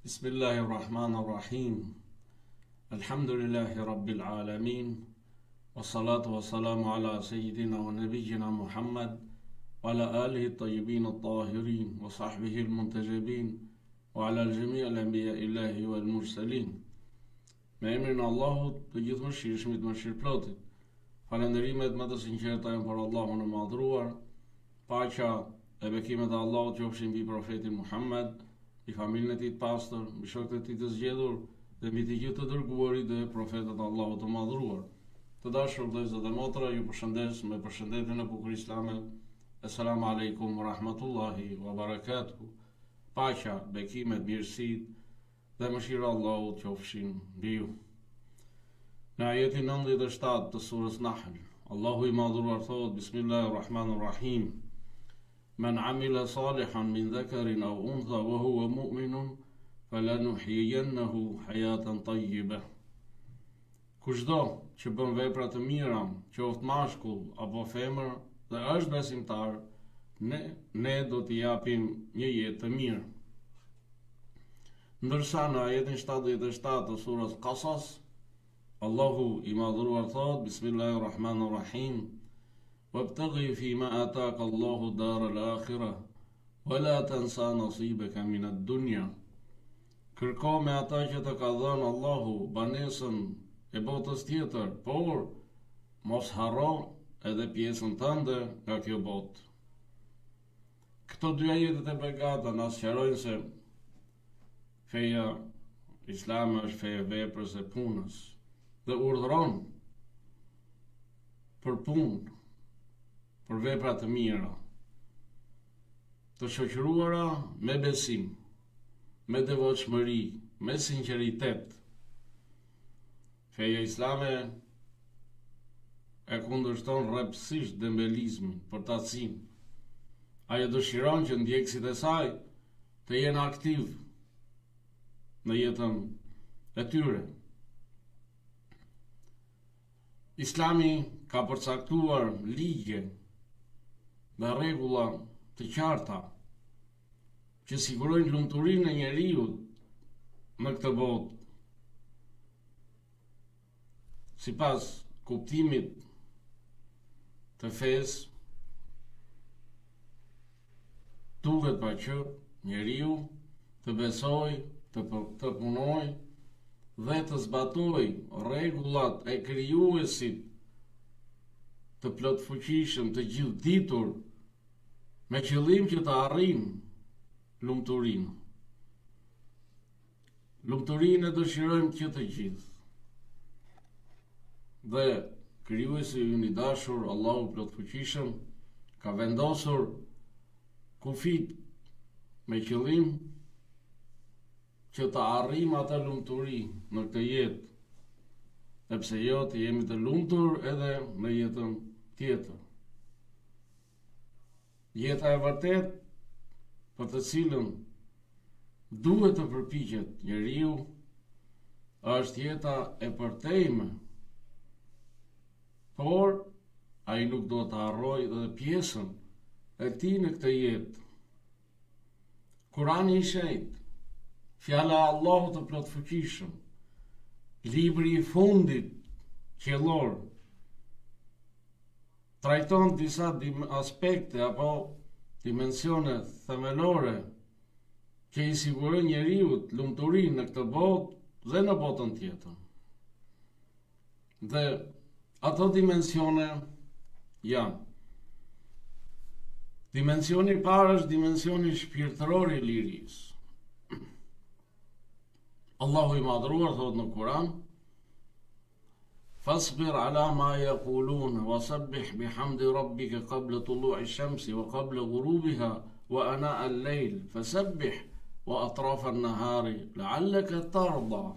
Bismillahi Rahman Rahim. Alhamdulillahi Rabbil Alamin. Wassalatu wassalamu ala sayyidina wa nabiyyina Muhammad wa ala alihi at-tayyibin at-tahirin wa sahbihi al-muntajabin wa ala al-jami' al-anbiya illahi wal mursalin. Me emrin e Allahut, të gjithëmëshirshmit, mëshirëplotit. Falënderimet më të sinqerta janë për Allahun e Madhëruar. Paqja e bekimet e Allahut qofshin mbi profetin Muhammed, mbi familjen e tij të pastër, mbi shokët e tij të zgjedhur dhe mbi të gjithë të dërguarit dhe profetët e Allahut të Madhëruar. Të dashur vëllezër dhe motra, ju përshëndes me përshëndetjen e bukur islame. Esselamu alejkum wa rahmatullahi wa barakatuh. Paqja, bekimet, mirësitë dhe mëshira e Allahut qofshin mbi ju. Në ajetin 97 të surës Nahl, Allahu i madhëruar thotë Bismillahirrahmanirrahim. Men amila salihan min dhakarin aw untha wa huwa mu'minun falanuhyiyannahu hayatan tayyibah. Kushdo që bën vepra të mira, qoftë mashkull apo femër dhe është besimtar, ne ne do t'i japim një jetë të mirë. Ndërsa në ajetin 77 të surës Qasas, Allahu i madhëruar thotë Bismillahirrahmanirrahim Wabtaghi fi ma ataka Allahu dar al-akhirah wa la tansa nasibaka min ad-dunya Kërko me ata që të ka dhënë Allahu banesën e botës tjetër, por mos harro edhe pjesën tënde nga kjo botë. Këto dy ajetet e begata na sqarojnë se feja islame është fe e veprës e punës dhe urdhëron për punë, për vepra të mira, të shoqëruara me besim, me devotshmëri, me sinqeritet. Feja islame e kundërshton rreptësisht dembelizmin, përtacinë. Ajo dëshiron që ndjekësit e saj të jenë aktiv në jetën e tyre. Islami ka përcaktuar ligje dhe rregulla të qarta që sigurojnë lumturinë e njeriut në këtë botë. Sipas kuptimit të fesë, duhet pra që njeriu të besojë, të, të punojë dhe të zbatojë rregullat e krijuesit të plotfuqishëm, të gjithëditur, me qëllim që të arrijmë lumturinë. Lumturinë e dëshirojmë që të gjithë. Dhe krijuesi ynë i dashur, Allahu plotfuqishëm, ka vendosur kufijtë me qëllim që të arrijmë atë lumturi në këtë jetë, e pse jo të jemi të lumtur edhe në jetën tjetër. Jeta e vërtetë për të cilën duhet të përpiqet njeriu është jeta e përtejme. Por ai nuk duhet të harrojë dhe pjesën e tij në këtë jetë. Kurani i shenjtë, fjala e Allahut të plotfuqishëm, libri i fundit qiellor, trajton disa aspekte apo dimensione themelore që i sigurojnë njeriut lumturinë në këtë botë dhe në botën tjetër. Dhe ato dimensione janë Dimensioni i parë është dimensioni shpirtëror i lirisë. Allahu i madhëruar thotë në Kur'an Fasbir ala ma yaqulun wa sabbih bihamdi rabbika qabla tulu'i shamsi wa qabla ghurubiha wa ana al-layl fasabbih wa atraf an-nahari la'allaka tarda.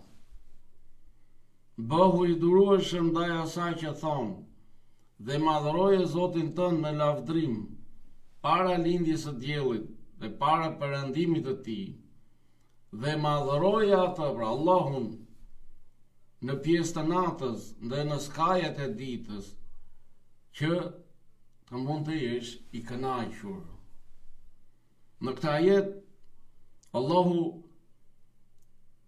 Bëhu i durueshëm ndaj asaj që thonë dhe madhëroje Zotin tënd me lavdrim para lindjes së diellit dhe para perëndimit të tij. Dhe madhëroje atë, pra Allahun, në pjesë të natës dhe në skajet e ditës, që të mund të jesh i kënaqur. Në këtë ajet, Allahu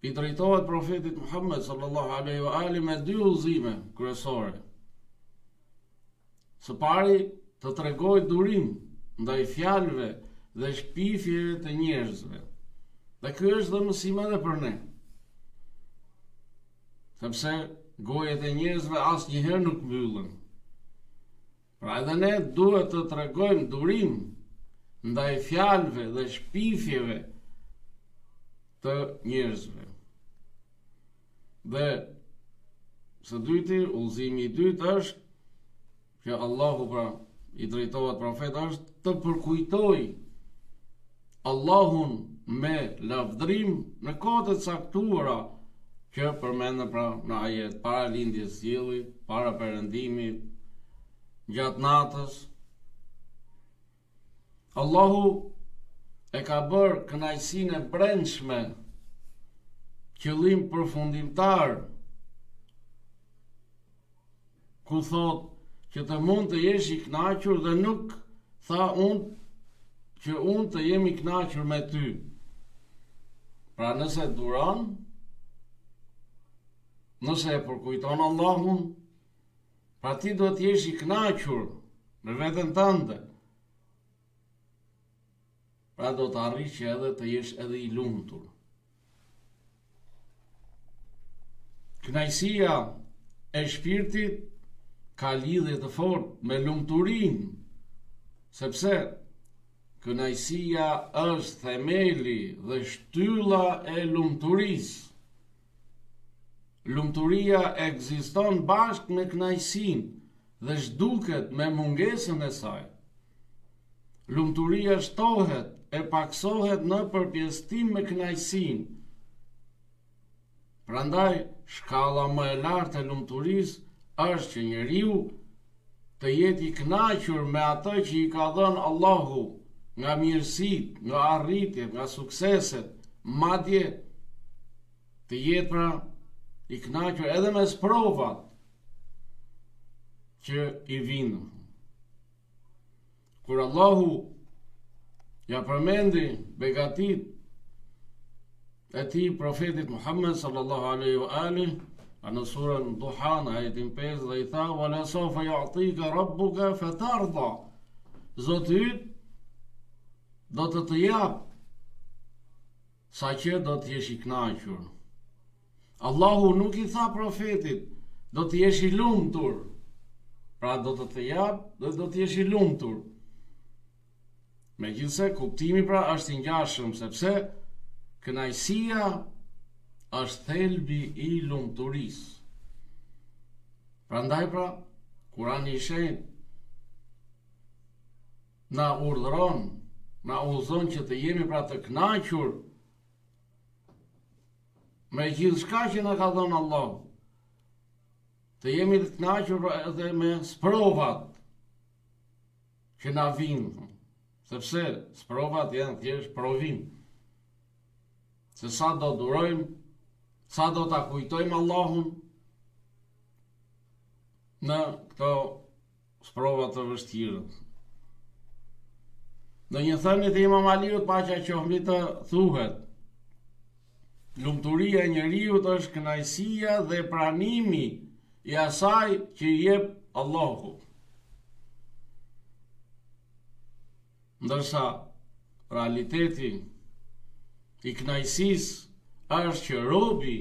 i drejtohet profetit Muhammed sallallahu alaihi wa alihi me dy udhëzime kryesore. Së pari, të tregojë durim ndaj fjalëve dhe shpifjeve të njerëzve. Dhe ky është dhe mësim edhe për ne. Sepse gojët e njerëzve asnjëherë nuk mbyllen. Pra edhe ne duhet të tregojmë durim ndaj fjalëve dhe shpifjeve të njerëzve. Dhe së dyti, udhëzimi i dytë është që Allahu pra i drejtohet profetit është të përkujtojë Allahun me lavdrim në kohët e caktuara që përmenden pra në ajet para lindjes së diellit, para perëndimit, gjatë natës. Allahu e ka bërë kënaqësinë e brendshme qëllim përfundimtar ku thotë që të mund të jesh i kënaqur dhe nuk tha unë që unë të jem i kënaqur me ty. Pra nëse duron, nëse e përkujton Allahun, pra ti do të jesh i kënaqur me veten tënde. Pra do të arrish që edhe të jesh edhe i lumtur. Kënaqësia e shpirtit ka lidhje të fortë me lumturinë, sepse kënaqësia është themeli dhe shtylla e lumturisë. Lumturia ekziston bashkë me kënaqësinë dhe zhduket me mungesën e saj. Lumturia shtohet e pakësohet në përpjesëtim me kënaqësinë. Prandaj, shkalla më e lartë e lumturisë është që njeriu të jetë i kënaqur me atë që i ka dhënë Allahu nga mirësitë, nga arritjet, nga sukseset, madje të jetë pra i kënaqur edhe me sprovat që i vijnë. Kur Allahu ia përmendi begatitë e tij profetit Muhammed sallallahu alaihi wa alihi në surën Duha në ajetin 5 dhe i tha wa la sawfa yu'tika rabbuka fatarda Zoti yt do të të japë saqë do të jesh i kënaqur. Allahu nuk i tha profetit, do të jesh i lumtur. Pra do të të japë dhe do të jesh i lumtur. Megjithëse kuptimi pra është i ngjashëm sepse kënaqësia është thelbi i lumturisë. Prandaj pra, Kurani i Shenjtë na urdhëron, na udhëzon që të jemi pra të kënaqur me gjithçka që na ka dhënë Allahu. Të jemi të kënaqur pra edhe me sprovat që na vijnë, sepse sprovat janë thjesht provim. Se sa do durojmë, sa do ta kujtojmë Allahun në këto Sprova të vështira. Në një thënie të Imam Aliut paqja qoftë mbi të thuhet: Lumturia e njeriut është kënaqësia dhe pranimi i asaj që i jep Allahu. Ndërsa realiteti i kënaqësisë është që robi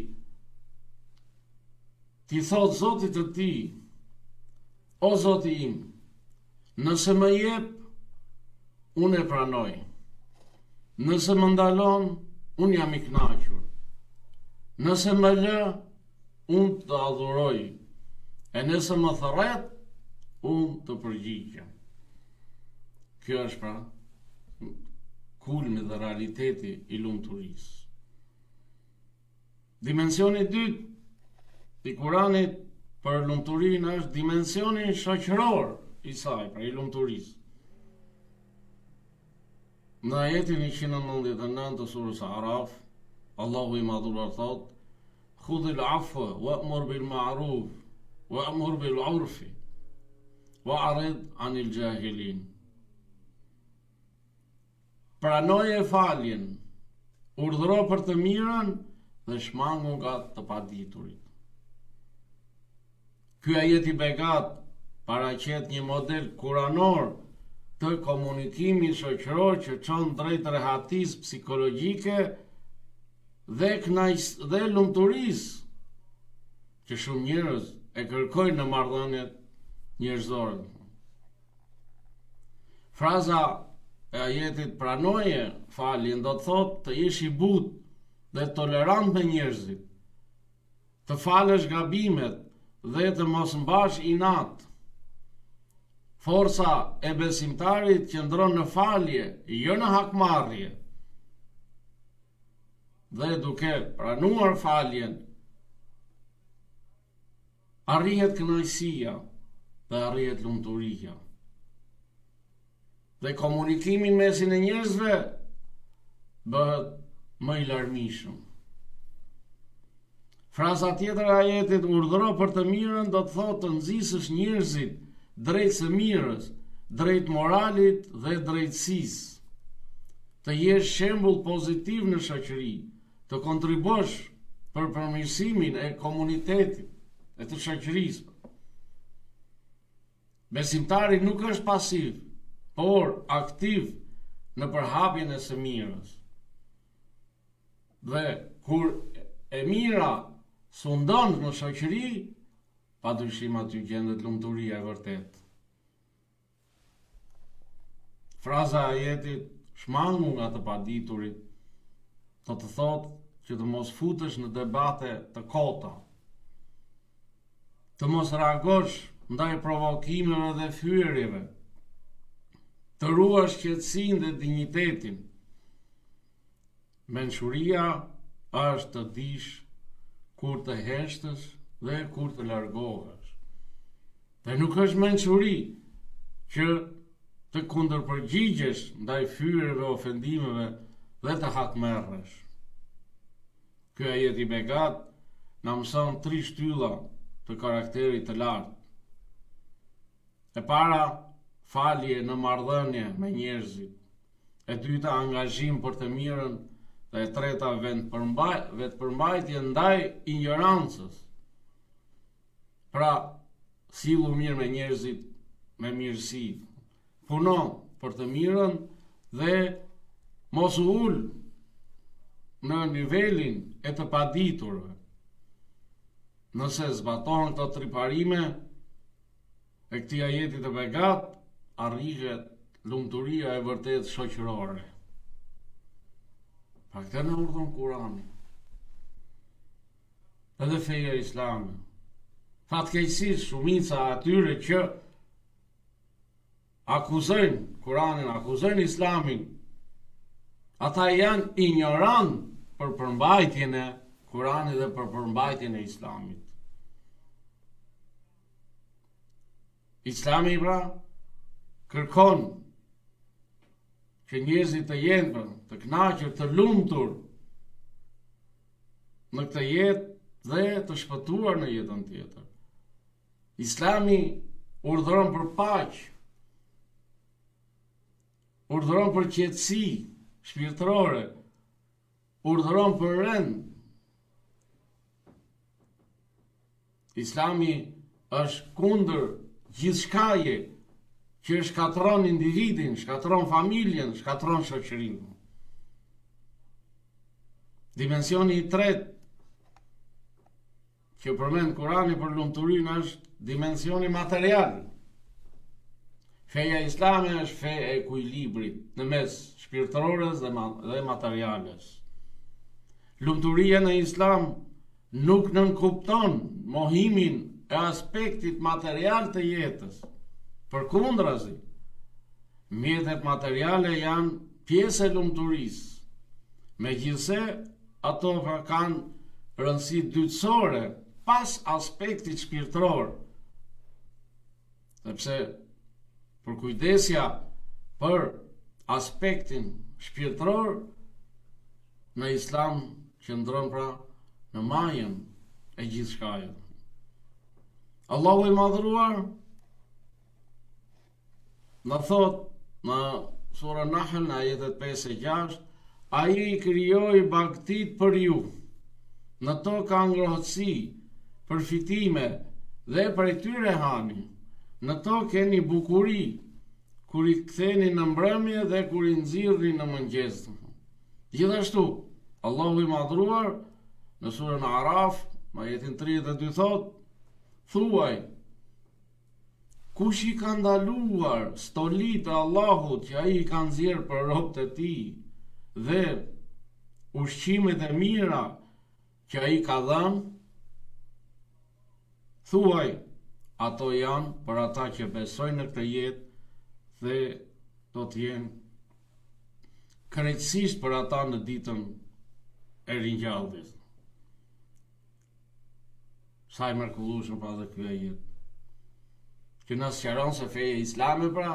t'i thotë Zotit të tij, o Zoti im, nëse më jep, unë e pranoj. Nëse më ndalon, unë jam i kënaqur. Nëse më lë, unë të adhuroj. E nëse më thërret, unë të përgjigjem. Kjo është pra kulmi dhe realiteti i lumturisë. Dimensioni i dytë i Kuranit për lumturinë është dimensioni shoqëror i saj, pra i lumturisë. Në ajetin 199 të surës Araf, Allahu i madhëruar thotë, Khudhil afwa wa'mur bil ma'ruf wa'mur bil urfi wa'rid 'anil jahilin. Pranoje faljen, urdhëro për të mirën dhe shmangu nga të paditurit. Ky ajet i begatë paraqet një model kuranor të komunikimit shoqëror që çon drejt rehatisë psikologjike dhe kënaq dhe lumturisë që shumë njerëz e kërkojnë në marrëdhëniet njerëzore. Fraza e ajetit pranoje faljen do të thotë të jesh i butë dhe tolerant me njerëzit, të falësh gabimet dhe të mos mbash inat. Forca e besimtarit qëndron në falje, jo në hakmarrje. Dhe duke pranuar faljen, arrihet kënaqësia dhe arrihet lumturia. Dhe komunikimi në mesin e njerëzve bëhet më i larmishëm. Fraza tjetër e ajetit urdhëro për të mirën do të thotë të nxisësh njerëzit drejt së mirës, drejt moralit dhe drejtësisë. Të jesh shembull pozitiv në shoqëri, të kontribuosh për përmirësimin e komunitetit e të shoqërisë. Besimtari nuk është pasiv, por aktiv në përhapjen e së mirës. Dhe kur e mira sundon në shoqëri, padyshim aty gjendet lumturia e vërtetë. Fraza e ajetit shmangu nga të paditurit do të thotë që të mos futesh në debate të kota, të mos reagosh ndaj provokimeve dhe fyerjeve, të ruash qetësinë dhe dinjitetin. Mençuria është të dish kur të heshtësh dhe kur të largohesh. Dhe nuk është mençuri që të kundërpërgjigjesh ndaj fyerjeve, ofendimeve dhe të hakmerresh. Ky ajet i begatë na mëson tri shtylla të karakterit të lartë. E para, falje në marrëdhënie me njerëzit. E dyta, angazhim për të mirën dhe e treta, vetëpërmbajtje ndaj injorancës. Pra, sillu mirë me njerëzit me mirësi. Puno për të mirën dhe mos u ul në nivelin e të paditurve. Nëse zbatohen këto tri parime e këtij ajeti të begatë, arrihet lumturia e vërtetë shoqërore. Pa këtë na urdhëron Kurani. Edhe feja islame. Fatkeqësisht shumica e atyre që akuzojnë Kuranin, akuzojnë Islamin, ata janë injorantë për përmbajtjen e Kuranit dhe për përmbajtjen e Islamit. Islami pra kërkon që njerëzit të jenë pra, të kënaqur, të lumtur në këtë jetë dhe të shpëtuar në jetën tjetër. Islami urdhëron për paqe, urdhëron për qetësi shpirtërore, urdhëron për rend. Islami është kundër gjithçkaje që shkatërron individin, shkatërron familjen, shkatërron shoqërinë. Dimensioni i tretë që përmend Kurani për lumturinë është dimensioni material. Feja islame është fe e ekuilibrit në mes shpirtërores dhe, ma dhe materiales. Lumturia në islam nuk nënkupton mohimin e aspektit material të jetës. Përkundrazi, mjetet materiale janë pjesë e lumturisë. Megjithëse Ato pra kanë rëndësi dytësore pas aspektit shpirtëror. Sepse përkujdesja për aspektin shpirtëror në islam qëndron pra në majën e gjithçkaje. Allahu i madhëruar Na thotë në sura Nahl në ajetet 5 e 6, ai i krijoi bagëtitë për ju. Në to ka ngrohtësi, përfitime dhe prej tyre hani. Në to keni bukuri, kur i ktheni në mbrëmje dhe kur i nxirrni në mëngjes. Gjithashtu, Allahu i Madhëruar në surën Araf, në ajetin 32 thotë, thuaj, Kush i ka ndaluar stolitë e Allahut që ai i ka nxjerrë për robët e tij dhe ushqimet e mira që ai ka dhënë? Thuaj, ato janë për ata që besojnë në këtë jetë dhe do të jenë krejtësisht për ata në ditën e ringjalljes. Sa i mrekullueshëm pra dhe ky ajet. Që na sqaron se feja islame pra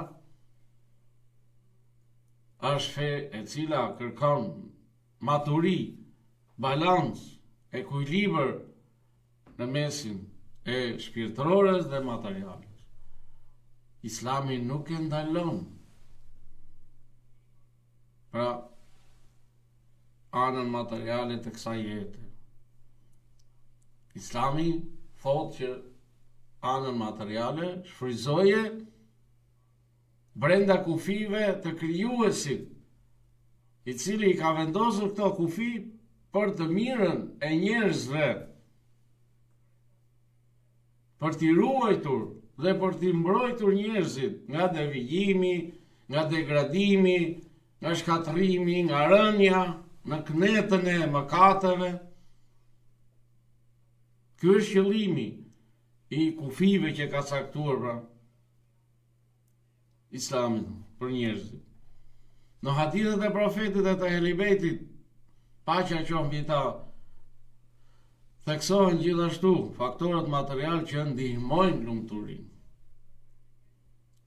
është fe e cila kërkon maturi, balancë, ekuilibër në mesin e shpirtërores dhe materiales. Islami nuk e ndalon. Pra, anën materiale të kësaj jete. Islami thotë që anën materiale shfrytëzoje brenda kufijve të krijuesit, i cili i ka vendosur këto kufij për të mirën e njerëzve. për t'i ruajtur dhe për t'i mbrojtur njerëzit nga devijimi, nga degradimi, nga shkatërrimi, nga rënia në kënetën e mëkateve. Ky është qëllimi i kufijve që ka caktuar pra Islami për njerëzit. Në hadithet e profetit e të Ehli Bejtit, paqja qoftë mbi ta, theksohen gjithashtu faktorët materialë që ndihmojnë lumturinë.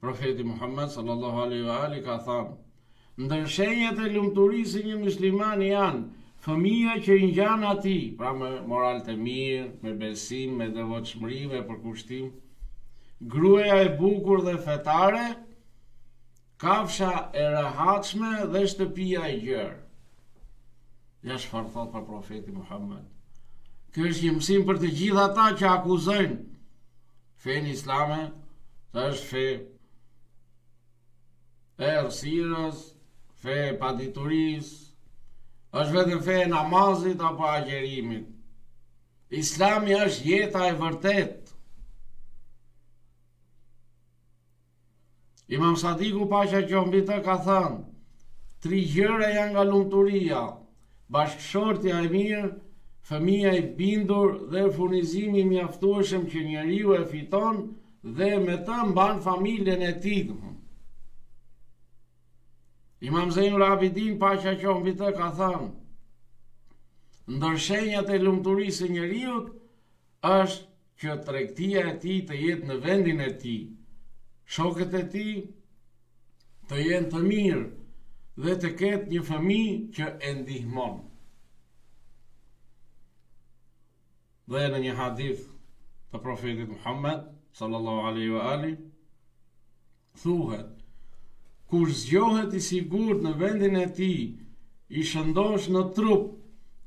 Profeti Muhammed sallallahu alaihi wa alihi ka thënë: Ndër shenjat e lumturisë së një muslimani janë fëmija që i ngjan atij, pra me moral të mirë, me besim, me devotshmëri, me përkushtim, gruaja e bukur dhe fetare, kafsha e rehatshme dhe shtëpia e gjerë. Ja çfarë thotë pra profeti Muhammed. Ky është një mësim për të gjithë ata që akuzojnë fenë islame, se është fe e errësirës, fe e paditurisë, është vetëm fe e namazit apo agjërimit. Islami është jeta e vërtetë. Imam Sadiku paqja qoftë mbi të ka thënë, tri gjëra janë nga lumturia, bashkëshortja e mirë, fëmija i bindur dhe furnizimi i mjaftueshëm që njeriu e fiton dhe me të mban familjen e tij. Imam Zejnul Abidin, paqja qoftë mbi të, ka thënë, ndër shenjat e lumturisë së njeriut është që tregtia e tij të jetë në vendin e tij, shokët e tij të jenë të mirë dhe të ketë një fëmijë që e ndihmon. Dhe në një hadith të profetit Muhammed sallallahu alaihi wa ali thuhet kush zgjohet i sigurt në vendin e tij, i shëndoshë në trup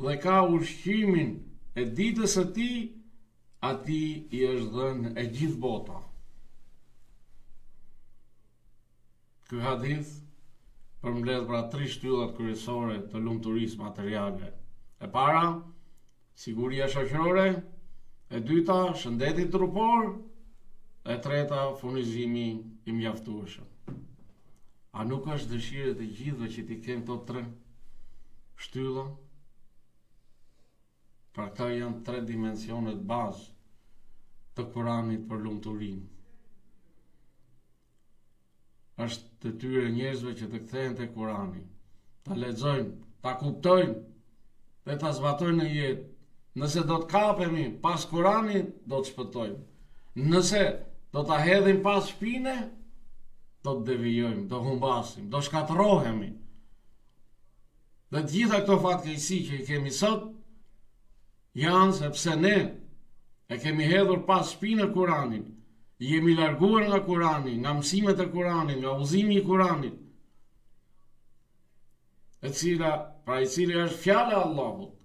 dhe ka ushqimin e ditës së tij, atij i është dhënë e gjithë bota. Ky hadith përmbledh pra tri shtyllat kryesore të lumturisë materiale. E para, siguria shoqërore, e dyta, shëndeti trupor, e treta, furnizimi i mjaftueshëm. A nuk është dëshirë e të gjithëve që t'i kenë këto tre shtylla? Pra këto janë tre dimensionet bazë të Kuranit për lumturinë. Është detyrë e njerëzve që të kthehen te Kurani, ta lexojnë, ta kuptojnë dhe ta zbatojnë në jetë. Nëse do të kapemi pas Kuranit, do të shpëtojmë. Nëse do ta hedhim pas shpine, do të devijojmë, do humbasim, do shkatërrohemi. Dhe të gjitha këto fatkeqësi që i kemi sot, janë sepse ne e kemi hedhur pas shpine Kuranin, jemi larguar nga Kurani, nga mësimet e Kuranit, nga udhëzimi i Kuranit, e cila, pra i cili është fjala e Allahut.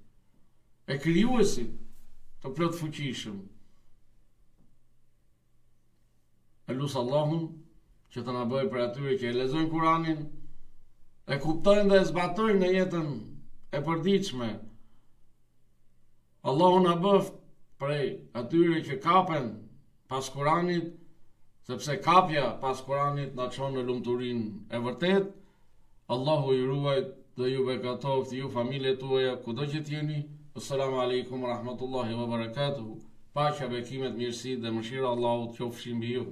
e krijuesit të plotfuqishëm. E lus Allahun që të na bëjë prej atyre që e lexojnë Kur'anin, e kuptojnë dhe e zbatojnë në jetën e përditshme. Allahu na bëftë prej atyre që kapen pas Kur'anit, sepse kapja pas Kur'anit na çon në lumturinë e vërtetë. Allahu ju ruajt dhe ju begatoftë ju familjet tuaja kudo që të jeni. Assalamu alaikum rahmatullahi wa barakatuhu. Paqja, bekimet, mirësitë dhe mëshira e Allahut qofshin mbi ju.